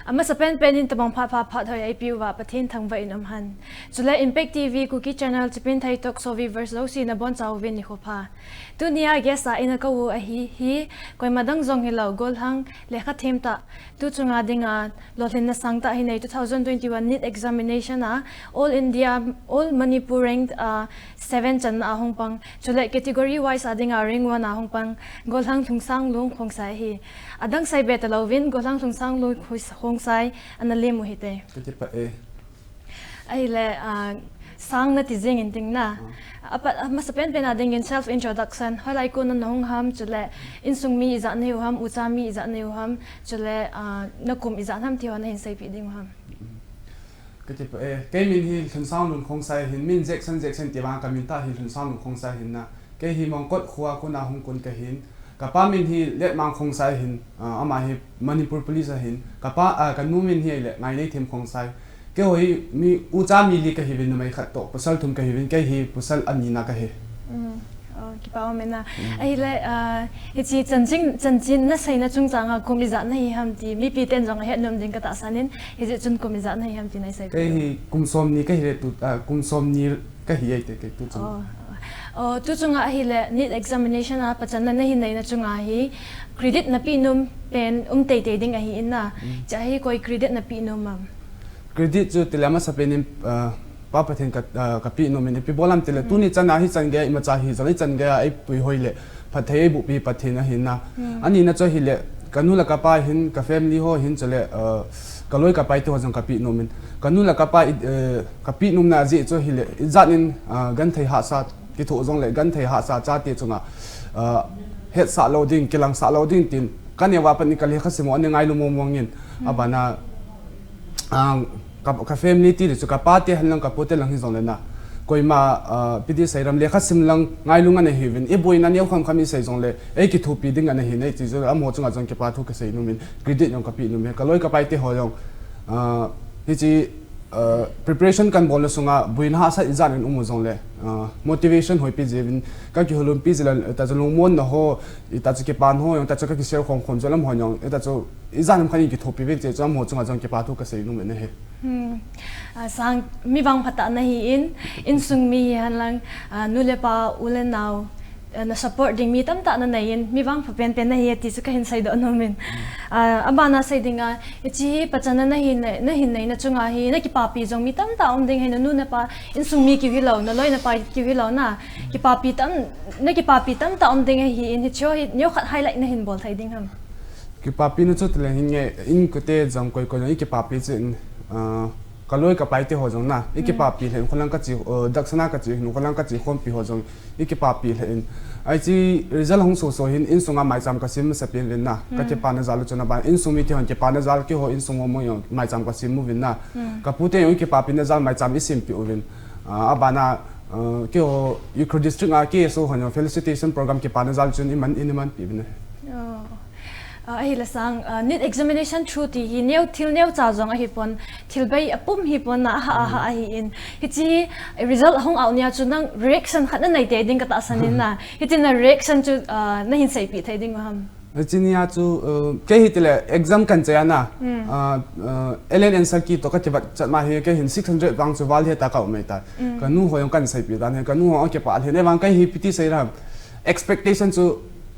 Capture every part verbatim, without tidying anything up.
Amasapen pen in tabang phat phat phat hoi eipeuva Pathen thangvah in umhen. Chule Impact T V Kuki Channel Chipinthei Talk Show viewers jouse nabonchauvin nikho pha. Tunia guest a eina kou u ahi hi, koima dang jong hilou, gollhang lekha them tah, tu chunga dinga lolhinna sangtah hinei two thousand twenty-one NEET examination a All India, All Manipur ranked a seven channa a hung pang, chule category wise a dinga rank one a hung pang, gollhang Lhungsanglun Khongsai ahi. Adang seibe talouvin, gollhang Lhungsanglun Khoi-, Khongsai ana lemu hite. Kakipah e. Ahile, ah, sang nati jing in tin na. Ah. Apa, amasapen pen a dingin self introduction. Hoilai kona nahung ham, chule insung mi ijat nahiu ham, ucha mi ijat nahiu ham, chule, ah, nakum ijat ham ti ho nahin seipeh diu ham. Kakipah e, kei min hi Lhungsanglun Khongsai ahin, min Jackson Jackson ti vang kamin tah hi Lhungsanglun Khongsai ahin na. Kei hi Mongkot khoa kona hung kon kahin. Kapa min hi Letmang Khongsai ahin, ah, ama hi Manipur Police ahin. Kapa, ah, kanu min hi ahile Ngaineihem Khongsai. Keiho hi mi ucha mi li kahiuvin, numei khat toh pasal thum kahiuvin, kei hi pasal anina kahi. Mm. Oh, kipa um e na. Mm. Ahile, ah, hiche chanchin, chanchin naseina chungchang a kum ijat nahi ham ti, mipi ten jong ahet nom ding katahsan in, hijeh chun kum ijat nahi ham ti nahin sei. Kei hi kum somni kahi le tu, ah, kum somni kahi e te kei tu chung. Oh, oh, tu chunga ahile, NEET examination a pachatna nahin neina chunga hi, credit napeh nom pen um teitei ding ahi in na, mm, hiche hi koi credit napeh nom am? Credit chu tile amasapen in, ah, Pa Pathen ka, ah, kapeh nom in, ipi bol ham tile, mm, tuni chan a hichan geiya imacha hijong, hichan geiya eipui hoi le, phatthei eiboh pi Pathen ahi na. Mm. Anina chu ahile, kanu le kapa hin, ka family ho hin chule, ah, kaloi kapai te ho jong kapeh nom in. Kanu le kapa i, eh, kapeh nomna jeh chu ahile, ijat in, ah, genthei hahsa, kithoh jongle genthei hahsa chate chunga, ah, hetsah lou ding, kilangsah lou ding tin, kaneo a pat in kalekha sim u ana ngailu mong mong in, mm, abana, ah, ka, ka family ti le chu kapa te hen lang, kapu te lang hijongle na, koima, ah, ipi ti sei diham, lekha sim lang ngailu ana hiuvin, iboina neo kham kham isei jongle, eikithopi ding ana hin, hiche chu amaho chunga jong kipa thu kasei nom in, credit jong kapeh nom in, kaloi kapai te ho jong, ah, hiche, ah, preparation kabolna sunga boina hahsat ijat in um u jongle, ah, motivation hoipi jeh uvin, kakihoulimpi jeh le, hita chu lungmonna ho, hita chu kipana ho jong, hita chu kakisei khom khom jeh lam ho jong, hita chu ijat ham khat in kithopi uvin, hiche chu amaho chunga jong kipa thu kasei nom in ahi. Hmm. Ah, sang, mi vangphatah nahi in, insung mi hihen lang, ah, nu le pa, u le nao, ah, na support ding mi tamtah nanei in, mi vangpha penpen nahi e ti chu kahin seidoh nom in. Hmm. Ah, abana sei dinga, hiche hi pachatna nahin nei, nahin neina chunga hi, nakipapi jong mi tamtah um ding ahi, nanu napa, insung mi kiu hilou, naloi napai kiu hilou na, kipapi tam, nakipapi tamtah um ding ahi in, hiche hi neokhat highlight nahin bol thei ding ham? Kipapina chu tile hin nge, inkote jong koi koi jong ikipapi chu in, ah, kaloi kapai te ho jong na, mm, ikipapi lheh in, kholang kache, uh, daksana kache hin, kholang kache khompi ho jong ikipapi lheh in. Hiche result ahung so so hin, insunga maicham kasem masapen uvin na, mm, kakipana jal u chun abana, insung mite hon kipana jal, keiho insung mong mong jong maicham kasem uvin na. Mm. Kapu te jong ikipapina jal maicham isempeh uvin. Ah, abana, ah, keiho Ukhrul District a K S O hon jong felicitation program kipana jal chun iman, in imanpi uvin ahi. Oh. Ah, ahile sang, ah, NEET examination through ti hi neo, thil neocha jong ahipon, thil bei apum hipon na, aha, aha, mm, ahi in. Hiche hi result ahung out nia chu nang reaction khat nanei tei ding katahsan in na. Hiche na reaction chu, ah, nahin seipeh thei diu ham? Hiche nia chu, ah, kei hi tile exam kahin chai a na. Mm. Ah, ah, L N answer key toh kakivat chat ma hi, kei hin six hundred vang chu val heta ka um mai ta. Mm. Kanu ho jong kahin seipeh tan ahi, kanu ho akipah lheh in, ahivang kei hi ipi ti sei diham, expectation chu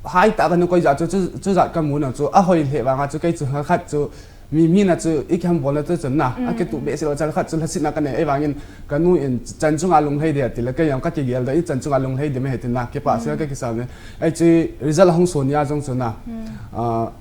high tah kana koi jeh chu, chu, chujat kamu na chu, ahoi lheh vanga chu, kei chu khat chu, mi, mi na chu, ikiham bolna chu chun na, mm, akituh behseh lou chal khat chu lhasetna kanei, ahivangin kanu in chan chunga lunglhai ding ati le, kei jong kakigel doh, ichan chunga lunglhai ding ahi tin na, kipah sel, mm, kakisam e. Hiche result ahung so nia jong chu na, mm, ah,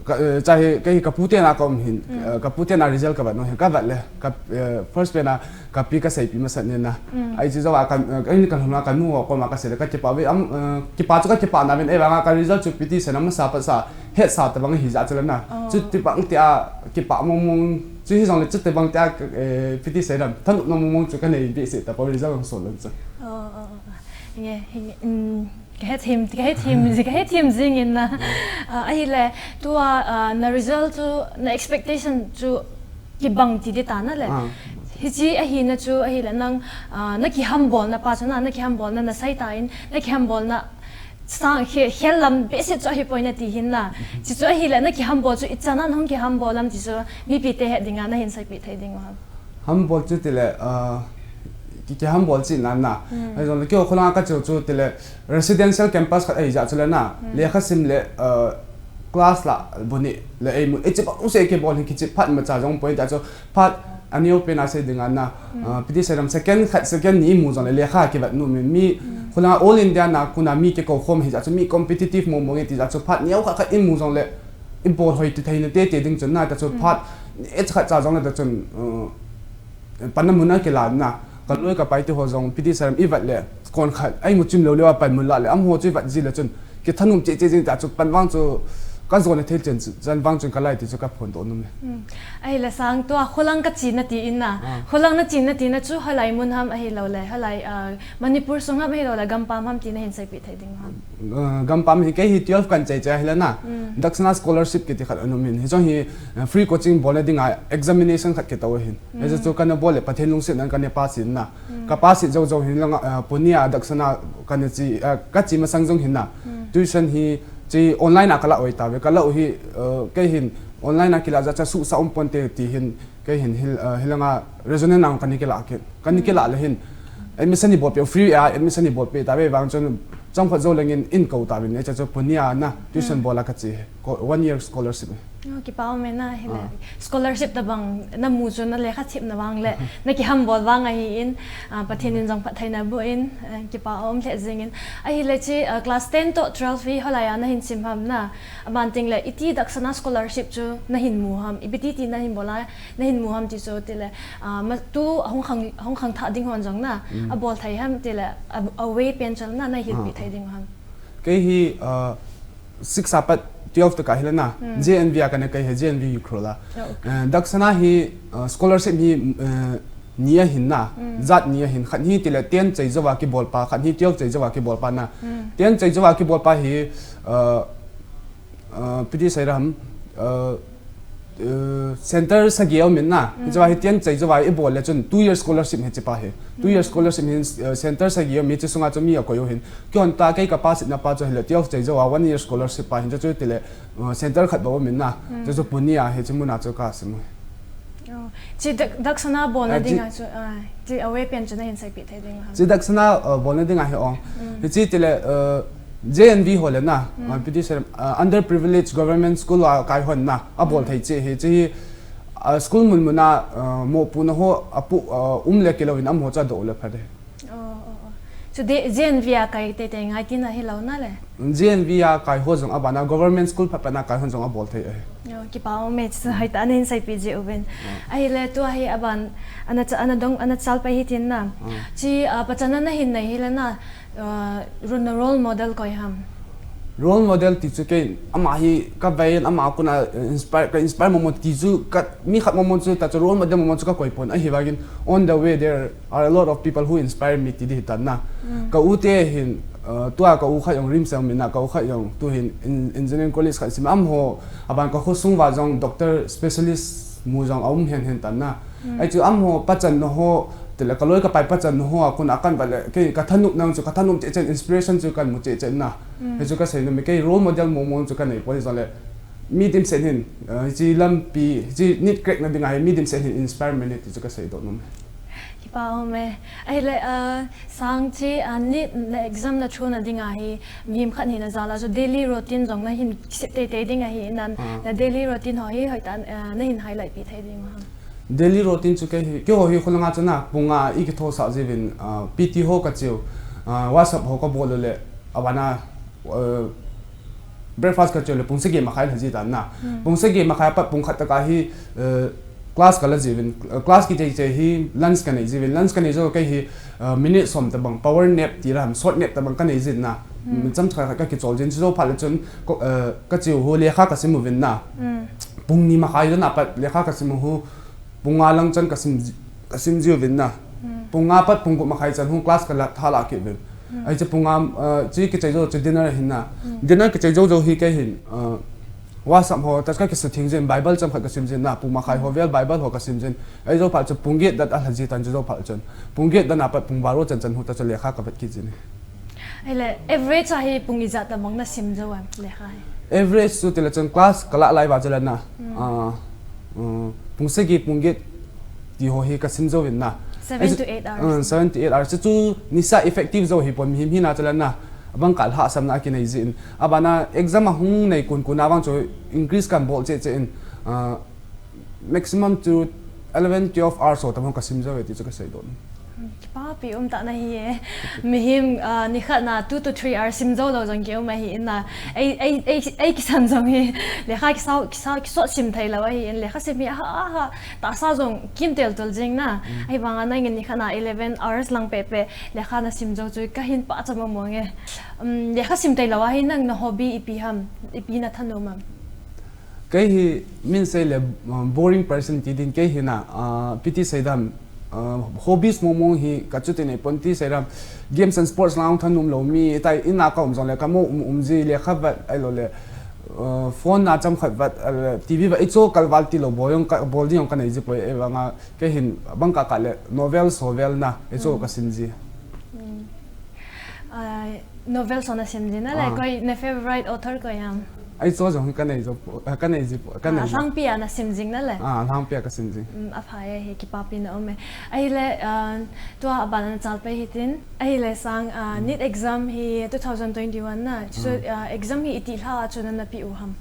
ka, eh, chahi, kei hi kapu te na ka um hin, mm, eh, kapu te na result kavet nom hin, kavet le, ka, eh, first pen a, kapi kaseipeh masat nin na. Mm. Hiche jou a ka, eh, ka in kalhun a kanu ho koma kasei le kakipah uve, am, eh, kipa chu kakipah nauvin, ahivanga ka result chu ipi ti sei diham, amasa pat sa, hetsa tabang hijeh chun na. Oh. Chuti bang tia kipah mong mong, chu hijongle chuti bang tia, eh, ipi ti sei diham, thanopna mong mong chu kanei behseh tapoi result ahung so lhon chu. Oh, oh, oh. Nge, nge, mm. Kahethem, kahethem, kahethem jing in na. Mm. Ah, ahile, tua, ah, na result chu, na expectation chu kibang ti ding ta na le. Ah. Hiche ahina chu, ahile nang, ah, nakiham bolna pa chu na, nakiham bolna nasei tan, nakiham bolna Sang he, hel lam behseh chu ahipoi nati hin la. Chuchu ahile na kihambol chu ichan a nahung kihambol lam ti chu mipite het dinga nahin seipeh thei diu ham? Hambol chu tile, ah, ki, kihambol chu nana. Hmm. Ahijongle keiho kholanga kache u chu tile residential campus khat ahijeh chule na. Hmm. Lekha sim le, ah, class la boni le eimu, ichi bang se kibol hin kichi phat macha jong poi ta chu phat aneo pen a sei dinga na. Hmm. Ah, piti sei lam second khat, second ni imu jongle lekha kivet nom in mi, hmm, kholanga All India na kona mi kikou khom hijeh chu mi competitive mong mong e tijeh chu phat neo khat khat imu jongle ibol hoi ti thei nate ti ding chun na ta chu, hmm, phat neo khat cha jongle ta chun, uh, panna mun a kila na. Kaloi kapai te ho jong piti sei lam ivet le kon khat a imu chim lou leu a panmun la le amaho chu ivet ji le chun kithanom cheh cheh jing ta chu pan vang chu kajon thei chen, chan vang chun kalai ti chu kaphondoh nom e. Hmm. Ahile Sang, tua kholang kache nati in na. Ah. Kholang nache nati na chu hoilai mun ham ahilouleh, hoilai, ah, Manipur sung ham ahilouleh gampam ham ti nahin seipeh thei diu ham? Ah, gampam hi kei hi twelve kan chai chai ahile na. Hmm. Daksana scholarship kiti khat ana um in. Hichu hi, ah, free coaching bolna dinga examination khat kitou ahin. Hmm. Hichu chu kana bol le Pathen lungsetna in kana pass in na. Hmm. Ka pass jou jou hin langa, ah, Pune a Daksana kana che, ah, kache masang jong hin na. Hmm. Tuition hi che online a kala u ahi tauve. Kala u hi, ah, kei hin online a kila jeh chu suhsah um ponte ti hin, kei hin hil, ah, hilanga regional a kana kila kit. Kana kila le hin admission ibolpeh u free a, admission ibolpeh tauve vang chun chomkhat jou lengin eikou tauvin, hiche chu Pune a na tuition, hmm, bol a kache. Ko-, one year scholarship. Oh, kipa um e na hile. Ah. Scholarship tabang namu chu na lekha themna vang le, na kihambol vang ahin, ah, Pathen in jong phattheina boh in, eh, kipa um lheh jing in. Ahile che, ah, class ten to twelve hi hoilai a nahin sim ham na, aban teng le iti Daksana scholarship chu nahin mu ham, ipi ti ti nahin bol a, nahin mu ham ti chu tile, ah, ma, tu ahung khang, ahung khang thah ding hon jong na, hmm, abol thei ham tile, a, a way pen chu na, nahin hilpeh, ah, thei diu ham? Kei hi, ah, six a pat twelve tah ka hile na, hmm, J N V a kana kai hi, J N V Ukhrul a. Oh, okay. Eh, Daksana hi, ah, scholarship hi, eh, ni ahin na, hmm, jat ni ahin, khat hi tile ten chai jou a kibol pa, khat hi twelve chai jou a kibol pa na. Hmm. Ten chai jou a kibol pa hi, ah, ah, piti sei lam, ah, eh, center sagi aum in na. Hmm. Hiche a hi ten chai jou a ibol le chun two year scholarship hiche pa hi. Two year, hmm, scholarship hin, eh, center sagi aum in, hiche sunga chu mi akoi u ahin. Keihon ta kei ka pass na pa chu hile twelve chai jou a one year scholarship pa hin chu, chu tile, eh, center khat bou aum in na. Hmm. Chu chu Pune a hiche mun a chu kasim u ahi. Oh. Che Dak-, Daksana bolna, ah, che, dinga chu, ah, che a way pen chu nahin seipeh thei diu ham? Che Daksana, ah, bolna dinga hi ong. Hmm. Hiche tile, eh, J N V ho le na, hmm, ah, piti sei lam, ah, underprivileged government school a kai hon na, abol, hmm, thei che hi, che hi, ah, school mun mun a, ah, mopohna ho, apoh, ah, um le kilou in amaho chu adoh le pha de. Oh, oh, oh. Chu de, J N V a kai teitei ngai tina hilou na le. J N V a kai ho jong aban a government school phat phat na kai hon jong abol thei ahi. Oh, kipa um e, chu hoitah a nahin seipeh jeh uvin. Ah. Ahile tua hi aban, ana cha-, ana dong, ana chal pai hitin na. Ah. Che, ah, pachatna nahin nei hile na, ah, ro-, na role model koi ham? Role model ti chu kei ama hi ka vei in, ama kona, eh, inspire, ka inspire mong mong ti chu ka, mi khat mong mong chu ta chu role model mong mong chu ka koi pon. Ahivangin on the way there are a lot of people who inspire me ti di hi tan na. Mm. Ka u te hin, uh, tua ka u khat jong RIMS a um in na, ka u khat jong tu hin in, engineering college khat sim, amaho, aban ka khosung uva jong doctor specialist mu jong aum hen hen tan na. Mm. Ahi chu amaho pachatna ho, tile ka loi ka pai pachatna ho a kon a kan vet le, kei ka thanop nau chu, ka thanop cheh cheh, inspiration chu kan mu cheh cheh na. Mm. Hichu ka sei nom e, kei role model mong mong chu ka nei poi jongle, mi dimset hin, uh, hiche lampi, hiche NEET crack na dinga hi mi dimset hin inspire me ne ti chu ka seidoh nom e. Kipa um e. Ahile, uh, Sang, che, uh, NEET na exam na thuna dinga hi, mihem khat hina jal a chu daily routine jong nahin sep teitei ding ahi nan, ah, na daily routine ho hi hoitah, uh, nahin highlight pi thei diu ham? Daily routine chu kei hi, keiho hi khulanga chu na, pung nga a i kitho sah jiuvin, ah, P T ho ka cheu, ah, WhatsApp ho ka bol u le, aban a, ah, breakfast ka cheu le pung sagi makhai lha ji tan na. Hmm. Pung sagi makhai apat pung khat tah a hi, eh, class ka la jiuvin, eh, class kichai chai hi lunch ka nei jiuvin, lunch ka nei jou kei hi, eh, minute som tabang, power nap ti lam, short nap tabang ka nei jin na. Hmm. Chomcha khat ka kichol jin, chujou phat le chun, ko, eh, ka cheu u lekha ka sim uvin na. Hmm. Pung ni makhai lhon a pat lekha ka sim u, pung nga lang chan ka sim, ka sim jiuvin na. Hmm. Pung nga pat pung gup makhai chan hung class ka la, tha la kit uvin. Hmm. Ahi chu pung nga, eh, chu kichai jou chu dinner ahin na. Hmm. Dinner kichai jou jou hi kei hin, eh, WhatsApp ho, ta ka kisutheng jin, Bible chang khat ka sim jin na, pung makhai ho vel Bible ho ka sim jin. Ahi jou phat chu pung get dan a lha ji tan, chujou phat chun. Pung get dan a pat pung baro chan chan hung ta chu lekha ka vet kit jin. Ahile, average a hi pung ijat tabang nasim jou em, lekha hi? Average chu tile chun class kalah lai uva chu le na. Ah, um, pung sagi, pung get ti ho hi kasim jou in na. Seven to eight hours. Ah, seven to eight hours. Chu, chu nisa effective jou hi pon mihem hina chu le na. Abang kah lhahsamna akinei jin. Abana exam ahung nei kun kun a vang chu increase kan bol cheh cheh in. Ah, maximum chu eleven, twelve hours ho tabang kasim jou e ti chu kasei don. Kipapi um tah nahi e. Mihem, ah, nikhat na two to three hours sim jou lou jong kium ahi in na. Ei, ei, ei, ei kisan jong hi. Lekha kisau, kisau, kisot sim thei lou ahi in. Lekha sim hi aha, aha. Tahsa jong kim tel tel jing na. Ahivanga nangin nikhat na eleven hours lang pehpeh lekha nasim jou chu kahin pachat mong mong e. Um, lekha sim thei lou ahi nang na hobby ipi ham, ipi nathanom am? Kei hi min sei le, uh, boring person ti din kei hi na, uh, ipi ti sei dam, uh, hobbies mong mong hi kachuti nei pon ti sei dam, games and sports lang thanom lou mi, tai in a ka um jong le ka mo um, um ji lekha vet ahilou le, uh, phone na cham khat vet, uh, T V vet, icho kalval ti lou bol jong ka, bol ding jong kanei ji poi, ahivanga kei hin bang kah kah le novel, sovel na, icho kasim ji. Ah, novel ho nasim ji na le, koi na favorite author koi ham? Icho jong kanei jo po, kanei ji po, kanei jo. Lhangpi a nasim jing na le? Ah, lhangpi a kasim jing. Um, aphai e, hi kipapi na um e. Ahile, ah, tua abana nachal pai hitin. Ahile sang, ah, NEET exam hi two thousand twenty-one na. So, ah, exam hi iti lha a chu nana pe u ham?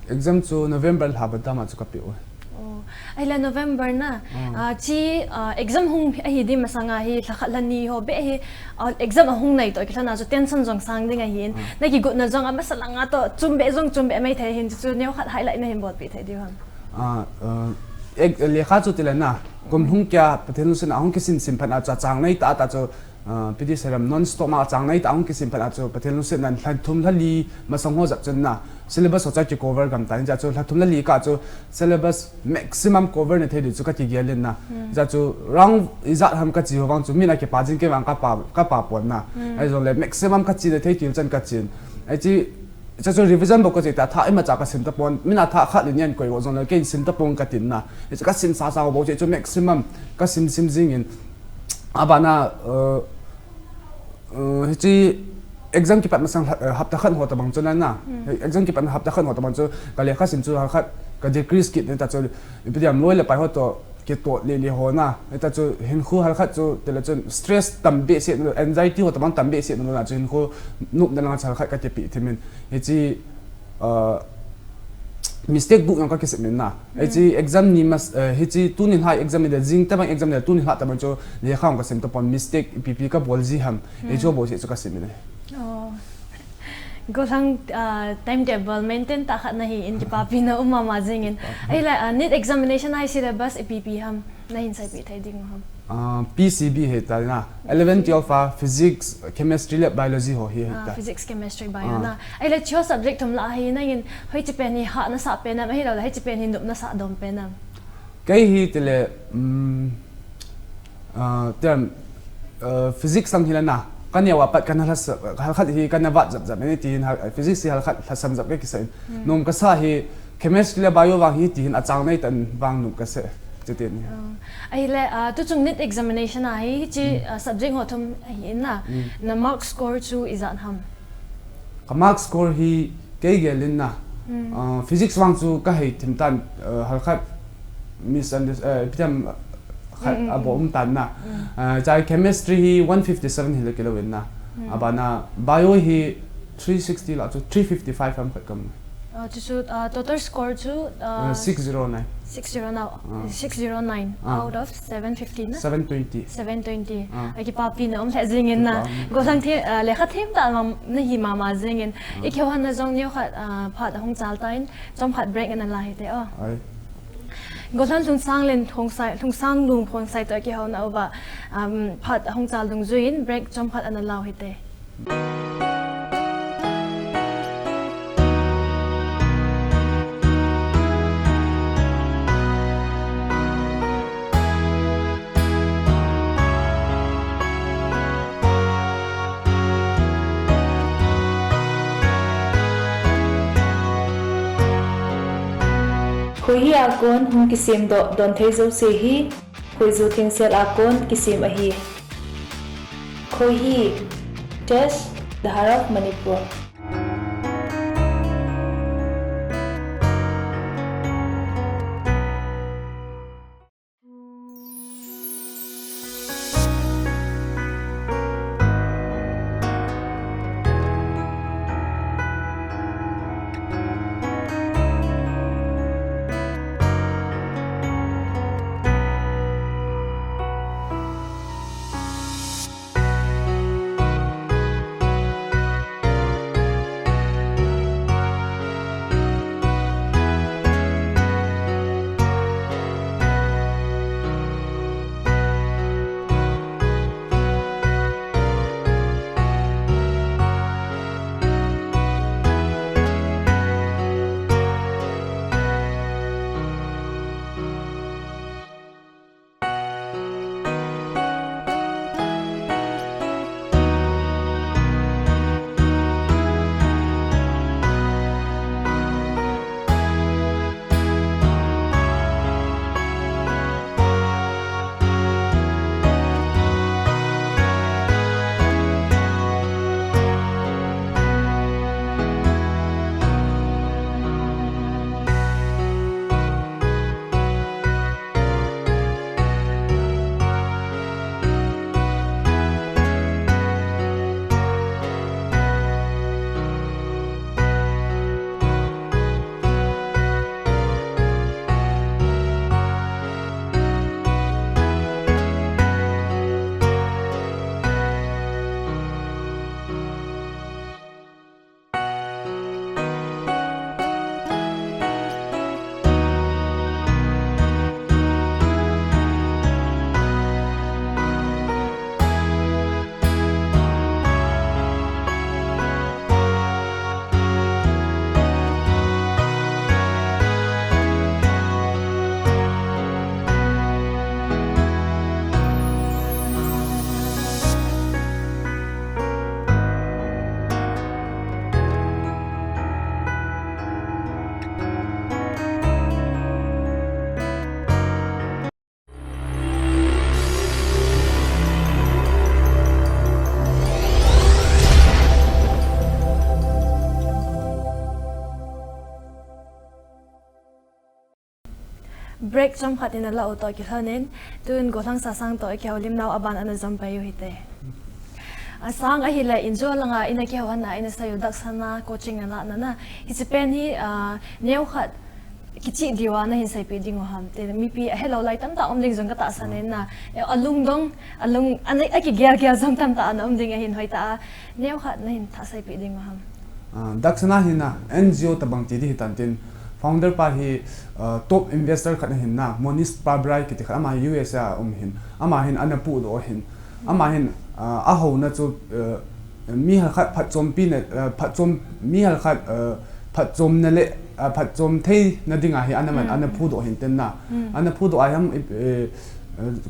Exam chu November lha bada ma chu kape u. Oh, ahile November na, ah, chi, ah, exam hung ahi di masanga hi, lha khat lha ni ho beh hi, ah, exam ahung nai toh kilhona chu tension jong sang ding ahin. Nakigotna jong amasa langa toh, chum beh jong chum beh mai thei hin chu, chu neo khat highlight nahin bolpi thei diu ham? Ah, ah, ek, lekha chu tile na, kum lhung kia, Pathen lungsetna hung kisim sim phat a chu achang nei tah tah chu, ah, ipi ti sei dam non stop a achang nei tah hung kisim phat a chu Pathen lungsetna lha thum lha li masang ho jep chun na syllabus ho chu kicover gam tan, hijeh chun lha thum lha li kah chu syllabus maximum cover na thei diu chu kakigel in na. Hijeh chun round ijat ham kachi ho vang chu min akipa jing kei vang kapa, kapa pon na. Ahijongle maximum kachi na thei til chan kachin. Ahi chi, hijeh chun revision bou kachi ta, tha imacha kasim tapon, min a tha khat ni ni an koi ho jongle kei sim tapon katin na. Hichu kasim sasa ho bou chu, chu maximum kasim sim jing in. Abana, uh, uh, hichi exam kipat masang, uh, hapta khat ho tabang chu na na. Exam kipat hapta khat ho tabang chu ka lekha sim chu halkhat ka decrease kit na ta chu, ipi diam loi le pai ho toh kitoh le le ho na. Hita chu hinkho halkhat chu tile chun stress tam behseh na, anxiety ho tabang tam behseh na chu hinkho nopna langa chu halkhat katipi thimin. Hichi, uh, mistake book jong kakisem in na. Hichi exam ni mas, eh, hichi tuni lha exam ni le jing tabang exam ni le tuni lha tabang chu lekha jong kasim tapon, mistake ipi ipi kabol ji ham. Hichu bou chu kasim in e. Oh. Gollhang, ah, timetable maintain tah khat nahi in kipapi na um mama jing in. Ahile, ah, NEET examination a hi syllabus ipi ipi ham nahin seipeh thei ding u ham? Ah, P C B hita na. Eleven, twelve a physics, chemistry le biology ho hi hita. Ah, physics, chemistry, bio na. Ahile chu subject thum lah a hi nangin hoiche pen hi hah nasah pen am, ahilou le hoiche pen hi nop nasah dom pen am? Kei hi tile, um, ah, tem, ah, physics lang hi le na, kaneo a pat kana lhasa, halkhat hi kana vat jap jap in tin, hal-, physics hi halkhat lhasam jap kakisa in. Nom kasa hi chemistry le bio vang hi tin achang nei tan vang nom kasa, chuti ni. Ah, ahile, ah, tuchung NEET examination a hi, chi, ah, subject ho thum ahi in na, na mark score chu ijat ham? Ka mark score hi kei gel in na. Ah, physics vang chu kahei thim tan, ah, halkhat misunderst-, ah, ipi ti ham khat abol um tan na. Ah, chai chemistry hi one fifty-seven hi le kilou in na. Abana bio hi three sixty lah chu three fifty-five ham khat kamu. Ah, chu chu, ah, total score chu, ah, six zero nine. Six zero nine. Ah. Six zero nine out of seven fifty na? Seven twenty. Seven twenty. Ah. Akipapi na um lheh jing in na. Gollhang the, ah, lekha them tah nahi mama jing in. Ikihou hon na jong neo khat, ah, phat ahung chal tan, chomkhat break ana la hite o. Gollhang Lhungsanglun Khongsai, Lhungsanglun Khongsai toh kihou nauva, um, phat ahung chal dungjuiyin break chomkhat ana lau hite. Khoihi a kon hung kisem doh don thei jouse hi khoiju thengsel a kon kisem ahi. Khoihi, test, The Heart of Manipur. Break chomkhat in ala u toh kilhonin, tun gollhang Sasang toh ikihoulim nau aban ana jom pai u hite. A Sang ahile injo langa ina kihou hana ina seiyu Daksana coaching na lana na. Hiche pen hi, ah, neokhat kicheh diuva nahin seipeh diu ham. Te mipi ahelou lai tamtah um ding jong katahsan in na. E, alungdong, alung, ana, akigel gel jong tamtah ana um ding ahin hoitah a. Neokhat nahin thah seipeh diu ham. Ah, Daksana hi na, N G O tabang ti di hitan tin, founder pa hi, ah, top investor khat ahin na, Mohnish Pabrai kiti khat, ama U S A a um ahin, ama hin ana pudoh ahin, ama hin, ah, ahouna chu, ah, mi halkhat phatchompi na, ah, phatchom, mi halkhat, ah, phatchomna le, ah, phatchom theina dinga hi ana man, ana pudoh ahin tin na, ana pudoh a ham, eh, eh,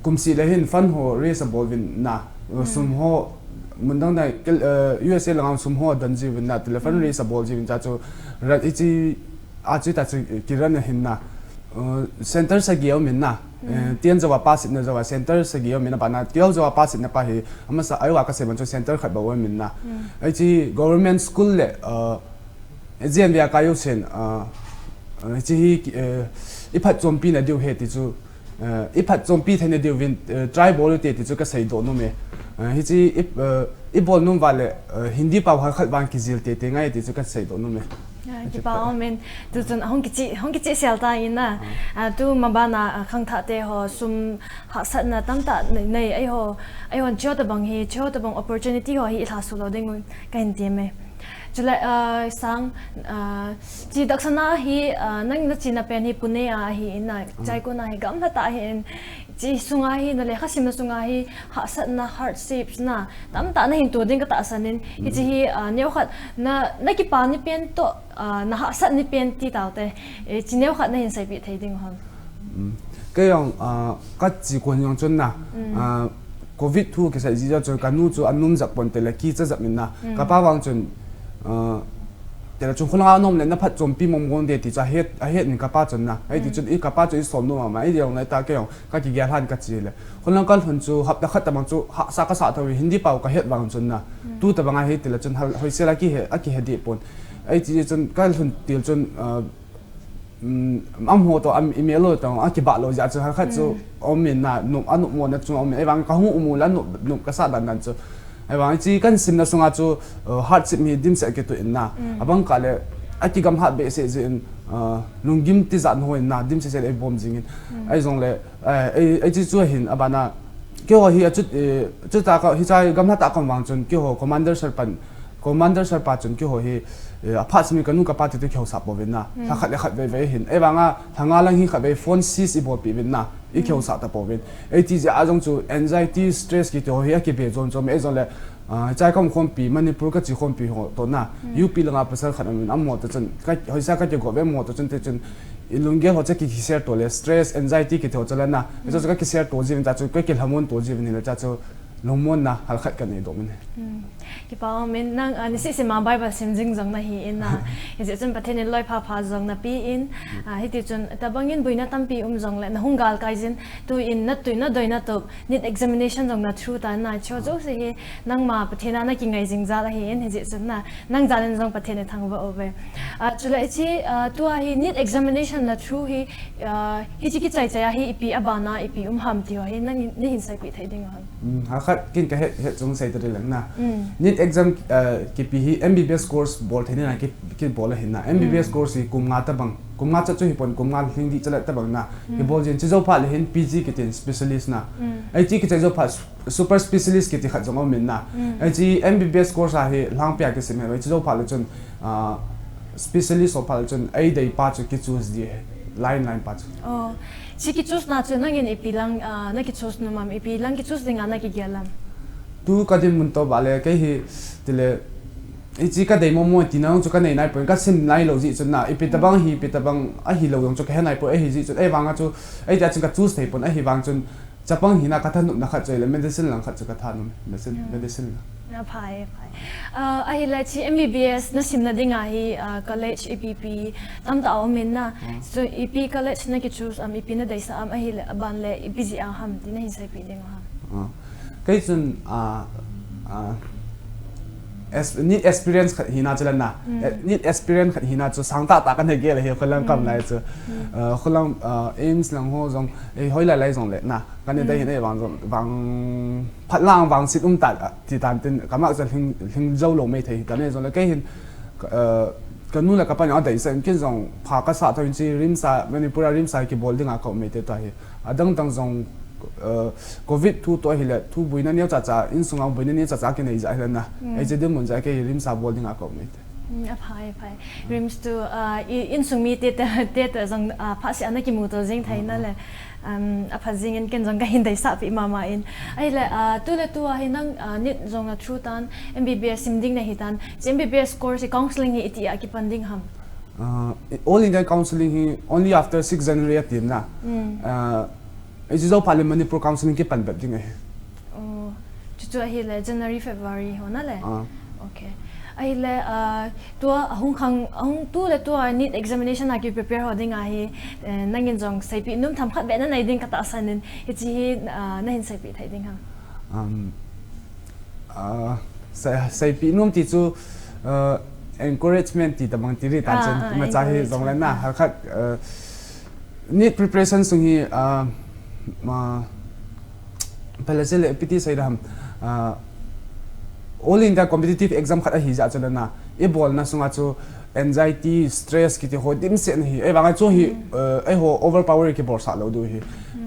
kum seh le hin fund ho raise abol uvin na, eh, sum ho mun dang dang, eh, U S A langa sum ho adon jiuvin na, telephone raise abol jiuvin cha chu, rat ichi, achu ta chu kiran ahin na, eh, center sagi aumin na, eh, tian jouva pass na jouva center sagi aumin na pa na, twelve jouva pass na pa hi, amasa, ahiuva kasei man chu center khat bou aumin na. Ichi government school le, eh, J N V a kai u chen, eh, eh, ichi hi, eh, iphatchompi na diu ahi ti chu, eh, iphatchompi theina diuvin, eh, try bol u hite ti chu kasei doh nom e. Eh, hiche i, eh, ibol nom uva le, eh, Hindi pao halkhat vang kijil teitei ngai ti chu kasei doh nom e. Ah, kipa um in, tu chun hung kicheh, hung kicheh sel ta in na. Ah, tu mabana, ah, khangthah te ho sum hahsatna tamtah nei, nei, eiho, eiho chea tabang hi, chea tabang opportunity ho hi ilha suh lou ding un kahin ti e. Chule, ah, Sang, ah, hiche Daksana hi, ah, nang nachena pen hi Pune a ahin na, Jaikon a hi gamla tah ahin, hiche sunga hi, na lekha simna sunga hi, hahsatna, hardships na, tamtah nahin to ding katahsan in, hiche hi, ah, neokhat, na, nakipa ni pen toh, ah, nahahsat ni pen ti taute, eh, hiche neokhat nahin seipeh thei diu ham. Um, kei jong, ah, kache kon jong chun na, ah, covid thu kisei jeh chun kanu chu anom jep pon tele kicha jep in na. Kapa vang chun, ah, Tela chun khulanga nom le na phatchompi mong mong de ti chu ahet, ahet in kapa chun na. Ahi ti chun i kapa chu i som nom ama, i dong le ta kei jong ka kigel han ka chi le. Khulang ka lhun chu hapta khat tabang chu hahsa ka sa tho, Hindi pau ka het vang chun na. Tu tabang ahi tela chun hal, hoisel a kihe, a kihe deh pon. Ahi ti chun ka lhun til chun, ah, um, amaho to, am, email lo to, a kibah lou jeh chu, hal khat chu, um in na, nom, a nom mo na chu, um in, ahivang ka hung um u la, nom, nom ka sa dan dan chu. Ahivang, hiche kan simna sunga chu, uh, hardship hi dimset kitoh in na. Abang kah le, a kigamlat behseh jeh in, uh, lunggim tijat ho in na, dimset set ei bom jing in. Ahi jong le, eh, ei, ei chi chu ahin, abana, keiho hi a chu, eh, chu ta ka, hiche gamlat a ka um vang chun, keiho, commander sir pan, Commander sir pa chun keiho hi, eh, aphat simi ka nu ka pa te tu kihousa pouvin na. Lha khat le khat vei vei hin. Ahivanga, lha nga lang hi khat vei phone seize i bolpeh uvin na. I kihousa ta pouvin. Ahi ti jeh a jong chu anxiety, stress kiti ho hi a kibe jom jom e jong le, ah, chai ka um khompi, Manipur ka che khompi ho to na. U P langa pasal khat aum in, amaho to chun, ka, hoisa ka kigo ve amaho to chun te chun, i lunggel ho chu ki, ki share to le, stress, anxiety kiti ho chu le na. Hichu chu ka ki share to jiuvin ta chu, ka kilhamon to jiuvin hile ta chu, lungmonna hal khat ka nei doh min e. Hmm. Kipa um in nang, ah, nisih sima Bible sim jing jong na hi in na. Hijeh chun Pathen in loi pha pha jong na pe in. Ah, hiti chun tabang in boina tampi um jong le na hung galkai jin. Tu in na tui na doi na tup NEET examination jong na through ta na chu jouse hi nangma Pathen a na kingai jing jal ahi in hijeh chun na. Nang jal in jong Pathen in thangvah uve. Ah, chule hiche, ah, tua hi NEET examination na through hi, ah, hiche kichai chai a hi ipi abana ipi um ham ti ho hi nang, nei hin seipeh thei ding ham. Hmm, hal khat kin ka het, het chung sei ta ding lang na. Hmm. NEET exam, ah, kipe hi M B B S course bol thei na ki, kibol ahin na. M B B S course hi kum nga tabang. Kum nga cha chu hi pon kum nga lhing ding cha le tabang na. Kibol jin chu jou phat le hin P G kiti in specialist na. Ahi chu kichai jou phat super specialist kiti khat jong um in na. Ahi chu M B B S course a hi lhangpi a kisim e, ahi chu jou phat le chun, ah, specialist ho phat le chun, ahi dei pa chu ki choose ding e, line line pa chu. Oh, chu ki choose na chu nangin ipi lang, ah, na ki choose nom am, ipi lang ki choose ding a na kigel am. Tu ka dinmun to ba le, kei hi, tile, hiche ka dei mo mo tina chu ka nei nai poi, ka sim nai lou jeh chun na, ipi tabang hi, ipi tabang ahi lou jong chu ka he nai poi, ahi jeh chun, ahivanga chu, ahi tia chun ka choose thei pon, ahivang chun, Chapang hina ka thanopna khat chu ahile medicine lang khat chu ka thanom, medicine, medicine lang. Na phai, phai. Ah, ahile chu M B B S na simna dinga hi, ah, college ipi ipi tamtah a um in na. So ipi college na ki choose am, ipi na deisah am, ahile aban le ipi jeh a ham ti na hin seipeh ding ham. Ah. Kei chun, ah, ah, es-, NEET experience khat hina chu le na. Eh, NEET experience khat hina chu sang tah tah ka nei gel ahi, khulang kam lai chu. Ah, khulang, ah, AIIMS lang ho jong, eh, hoilai lai jong le na. Ka nei dei hin, eh, vang jong, vang phat lang vang sit um ta, ah, ti tan tin, ka ma chu lhing, lhing jou lou mai thei hi ta nei jong le kei hin, ah, ka nu le ka pa in a deisah in kin jong pha ka sa tho in chu RIMS a, Manipur a RIMS a kibol dinga ka um mai te ta hi. Adang dang jong, eh, covid thu toh ahile, thu boina neo cha cha, insunga boina neo cha cha kinei jeh ahile na. Ahi chu dinmun jeh a kei RIMS a bol dinga ka um mai te. Hmm, aphai, aphai. RIMS tu, ah, i, insung mi te, te, te, te jong, ah, phatseh a na kimuto jing thei na le. Um, apha jing in ken jong ka hin deisah pi mama in. Ahile, ah, tu le tu a hi nang, ah, NEET jong na through tan, M B B S sim ding na hi tan. Chu M B B S course hi counselling hi iti a kipan ding ham. Ah, All India Counselling hi only after six January a tin na. Hmm. Ah, hichu jou phat le Manipur Counselling kipan bep ding ahi. Oh, chuchu ahile January, February ho na le? Ah. Okay. Ahile, ah, tua ahung khang, ahung tu le tua NEET examination a ki prepare ho dinga hi, eh, nangin jong seipeh nom themkhat beh na nei ding ka tahsan in, hiche hi, ah, na hin seipeh thei ding ham. Um, Ah, sei, seipeh nom ti chu, ah, encouragement ti tabang ti ri ta chun, ah, imacha hi jong le na, hal khat, ah, NEET preparation sung hi, ah, ma, phala se le ipi ti sei dam, ah, All India competitive exam khat ahi jeh chun le na, i bolna sunga chu anxiety, stress kiti ho dimset na hi, ahivanga chu hi, ah, eiho overpower kibolsah lou diu hi.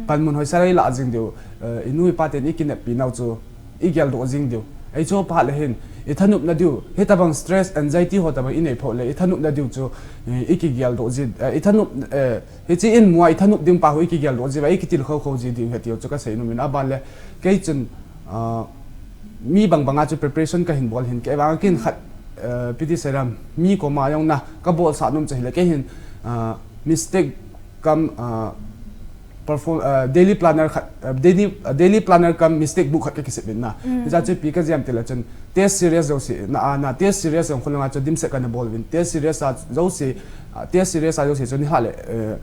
Panmun hoisel a i lah jing diu, ah, i nu i pa ten i kineppi nau chu, i geldoh jing diu. Ahi chu phat le hin, i thanopna diu. Hitabang stress, anxiety ho tabang i nei phoh le, i thanopna diu chu, eh, i kigeldoh ji, eh, i thanop, eh, hiche in mua i thanop ding pa ho i kigeldoh ji, va i kitilkhou khou ji ding ahi tiu chu ka sei nom in aban le. Kei chun, ah, mi bang banga chu preparation ka hin bol hin kei vang kin khat, eh, ipi ti sei dam, mi koma jong na ka bolsah nom chu ahile kei hin, ah, mistake kam, ah, perform, uh, daily planner khat, uh, daily, uh, daily planner cum mistake book khat ka kisem in na. Mm. Hijeh chun ipi ka jih em itile chun test series jouse na, a, na test series jong khulanga chu dimset kana bol uvin, test series a jouse, uh, test series a jouse chu ni hale, uh,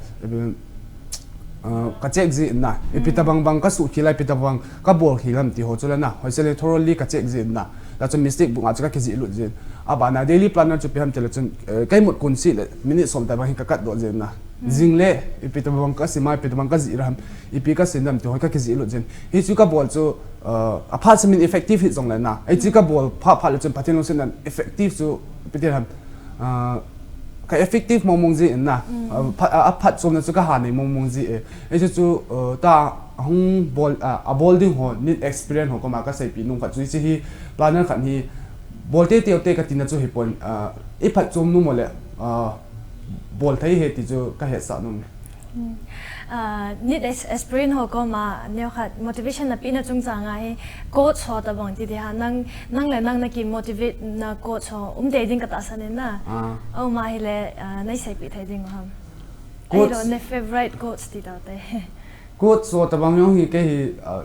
uh, ka check jin na. Ipi tabang bang ka suhkhel a, ipi tabang ka bolkhel ham ti ho chu le na, hoise le thoroughly ka check jin na. Hijeh chun mistake book a chu ka kijih lut jin. Abana daily planner chu ipi ham itile chun, uh, ka imut kon seh le minute som tabang hi ka cut doh jin na. Jing le, ipi tabang ka sim a, ipi tabang ka jih ham, ipi ka sim ham ti ho ka kijih lut jin. Hichu ka bol chu, uh, aphat sim in effective hi jong le na. Hichu ka bol phat phat le chun Pathen lungset nan effective chu ipi ti ham. Uh, ka effective mong mong jin na. Uh, phat, uh, aphatchomna chu ka ha nei mong mong ji e. Hichu chu, uh, ta hung bol, uh, abol ding ho, nit experience ho koma ka seipeh nom khat chu hiche hi planner khat hi bol teitei u te ka tina chu hipon, uh, i phatchom nom u le, uh, bol thei ahi ti chu ka hetsah nom e. Hmm. Ah, nit ex-, experience ho koma neokhat motivation na pehna chungchang a hi quotes ho tabang ti ding ham, nang, nang le nang na ki motivate na quotes ho um tei ding ka tahsan in na. Ah. Aum ahile, ah, nei seipeh thei ding u ham. Quotes. Ahilou, na favorite quotes ti tau te. Quotes ho tabang jong hi kei hi, ah,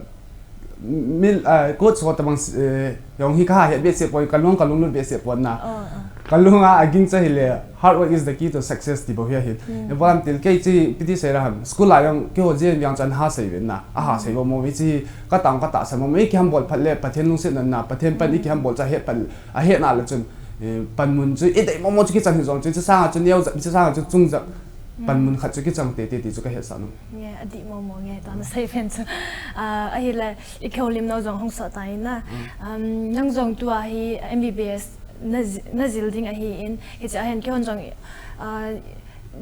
Mil, ah, quotes ho tabang, eh, jong hi ka ha het behseh poi, ka lung, ka lunglut behseh poi na. Oh, oh. Ka lung a, aging chu ahile, hard work is the key to success ti bou hi ahi. Hmm. Ibolam til kei chu ipi ti sei ding ham. School a jong keiho jeng jeng chun ha sei uvin na. Aha sei bou mo mi chu ka tang ka tahsan mo mi kiham bol phat le, Pathen lungset nan na, Pathen pan i kiham bol chu ahet pan, ahet na le chun, eh, panmun chu i dei mo mo chu kichang hi jong chu, chu sang a chu neo jep, chu sang a chu chung jep. Panmun khat chu kichang teitei ti chu ka hetsah nom. Nge, adih mo mo nge, tuna sei pen chu. Ah, ahile, i kihoulim nau jong hung sot tai na. Mm. Um, nang jong tua hi M B B S na ji-, na jil ding ahin, hiche a hin keihon jong, ah,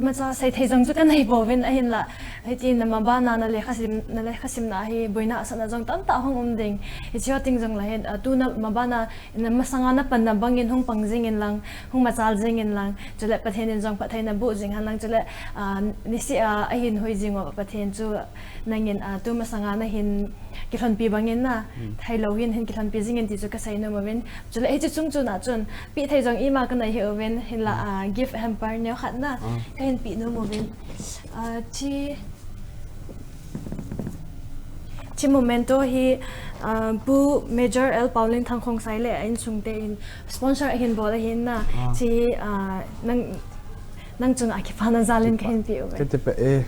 imacha sei thei jong chu ka nei pouvin ahinla. Hiti na mabana na lekha sim, na lekha simna hi boina asatna jong tamtah hung um ding. Hiche ho teng jong le hin, ah, tu na mabana na masanga na panna bangin hung pang jing in lang, hung machal jing in lang, chule Pathen in jong phatthei na boh jing hen lang, chule, ah, niseh a, ahin hoi jing uva Pathen chu nangin, ah, tu masanga na hin kilhonpi bangin na, hmm, theilou hin, hin kilhonpi jing in ti chu ka sei nom uvin. Chule hiche chung chun a chun, peh thei jong ima ka nei hih uvin, hinla, ah, gift hamper neo khat na, ah, ka hin peh nom uvin. Ah, chi Chi memento hi, ah, Pu Major L Paulin Thangkhongsai le a insung te in sponsor ahin bol ahin na. Ah. Chi, ah, nang, nang chunga kipana jal in ka hin pe uve. Ka ti peh e.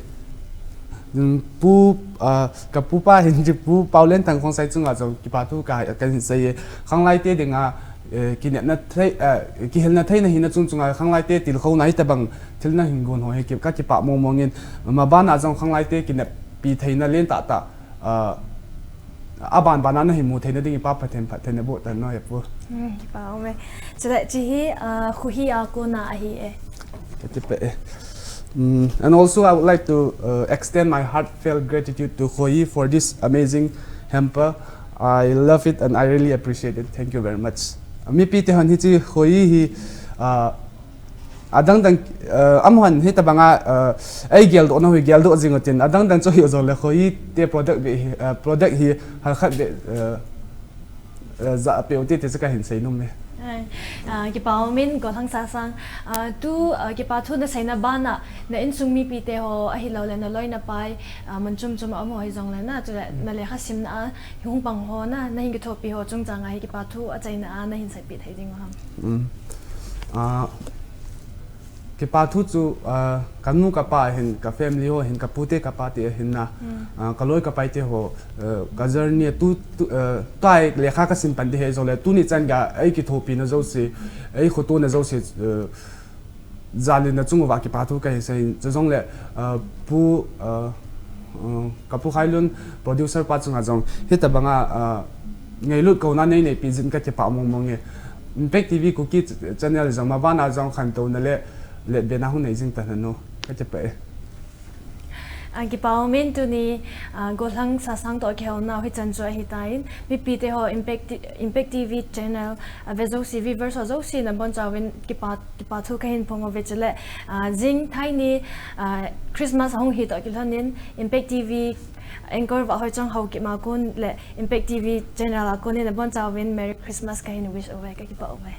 Pu, ah, ka pu pa hin chi Pu Paulin Thangkhongsai chunga jong kipa thu ka, ka hin sei e. Khanglai te dinga, eh, kinepna thei, eh, kihilna theina hina chung chunga khanglai te tilkhouna hitabang thil na hin gon ho hi ki, ka kipah mong mong in, mabana jong khanglai te kineppi theina lentah tah, ah, aban bana na hin mu theina ding in Pa Pathen phattheina boh tan nau he pu. Hmm, kipah um e. Chule chi hi, ah, khohi a kona ahi e. Ka ti peh e. Mm, and also I would like to, uh, extend my heartfelt gratitude to Khohi for this amazing hamper. I love it and I really appreciate it. Thank you very much. Mipi te hon hiche Khohi hi, uh, adang dang, uh, amaho hitabanga, uh, ei geldoh nau hi geldoh jing utin, adang dang chu hi jong le Khohi te product beh hi, uh, product hi halkhat beh, uh, eh, ja peh u te ti chu ka hin sei nom e. Ai, ah, kipah um in Golhang Sasang. Ah, tu, ah, kipa thu na seina bana, na insung mipi te ho, ahilou le na loi na pai, ah, mun chom chom a um ho hi jong le na, chule na lekha simna a, hung pang ho na, na hin kithopi ho chungchang a hi kipa thu achaina a, na hin seipeh thei ding u ham. Mm. Ah, Kipa thu chu, ah, ka nu ka pa hin, ka family ho hin, ka pu te ka pa te hin na, mm, ah, ka loi ka pai te ho, eh, ka journey tu, tu, eh, tua lekha ka sim pan te hi jong le, tuni chan gei ei kithopina jouse, ei khotona jouse, eh, jal in na chung uva kipa thu ka hin sei, chu jong le, ah, pu, ah, Uh, ka Pu Khailun, producer pa chunga jong, hitabanga, uh, ngailut kouna nei neipi jin ka kipah mong mong e. Impact T V Kuki ch-, channel jong mabana jong khantouna le, letbehna hung nei jing ta hen o. Ka kipah e. Ah, kipah um in tuni, ah, Golhang Sasang toh kihouna hichan chu ahitan, mipi te ho Impact T-, Impact T V channel, ah, ve jouse, viewers ho jouse nabonchauvin kipa, kipa thu ka hin phong uve chule, ah, jing thaini, ah, Christmas ahung hi toh kilhonin, Impact T V anchor Vahhoichong Haokip a kon le Impact T V channel a konin nabonchauvin Merry Christmas ka hin wish uve, ka kipah uve.